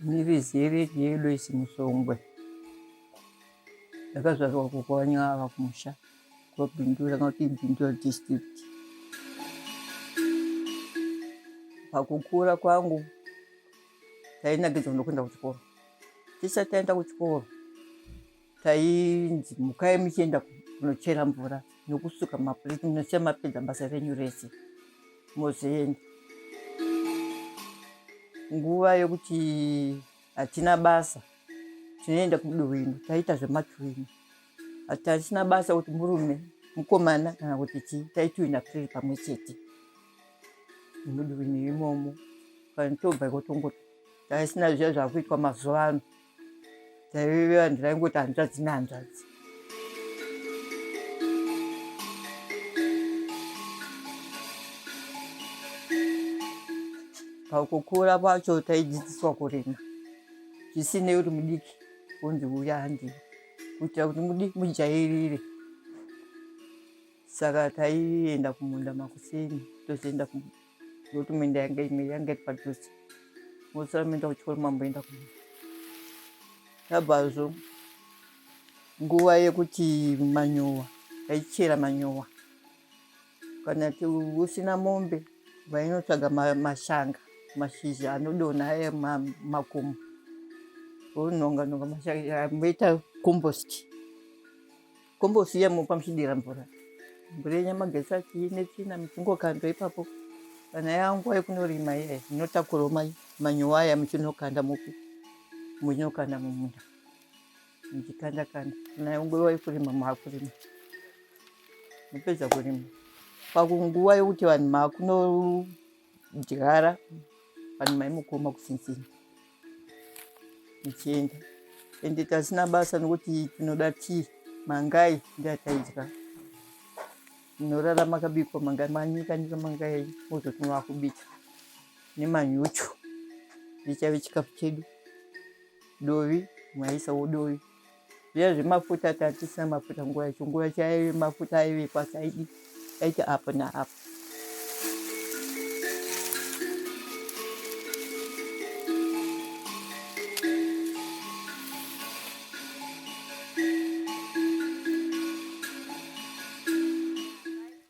Mirizere yeLoisi Musongwe. Ndakazvarwa kuKwanyava kumusha kwaBindura kana kuti Bindura district. Pakukura kwangu tainakidzwa nokuenda kuchikoro. Tisati taenda kuchikoro tainzi mukai muchienda kunochera mvura nokusuka mapureti munosiya mapedza basa renyu rese mozoenda. Nguva yokuti hatina basa tinoenda kuduwino taita zvematuwino hatisina basa kuti murume mukomana kana kuti chii taituwina tiri pamwe chete muduwino imomo kana tobva iko tongoti taisina zviya zvakuitwa mazuva ano taive vanhu taingoti hanzvadzi nehanzvadzi. Pakukura kwacho taidzidziswa kurima zvisinei kuti mudiki wonzi uya handei kuitira kuti mudiki mujairire. Saka taienda kumunda makuseni tozoenda kumunda nokuti minda yanga imwe yanga iri padhuze mosara moenda kuchikoro mamboenda kumunda. Tabvazvo nguva yekuti manyowa taichera manyowa kana usina mombe vainotsvaga mashanga mashizha anodonha aya makomo vononga nonga mashanga moita compost. Kombosiya mopa muchidira mvura. Mvura yenyu yamagetsi achii netsvina muchingokandwa ipapo. Kana yanguva yekunorima iya munotakurawo manyowa aya muchinokanda mupi muchinokanda mumunda muchikanda kanda. Kana yanguva yekurima maakurima. Mopedza kurima. Pakunguva yekuti vanhu maakunodyara vanhu maimukoma kusinzina. Muchienda ende tasina basa nokuti tinoda tii mangai ndeataidya munorara makabikwa mangai manyika nyika mangai mozoti makubika nemanyuchu ndichave chikafu chedu dovi maisawo dovi zviya zvemafuta tatisina mafuta nguva yacho nguva yacho aive mafuta aivepo asi aidi aiti apo naapo.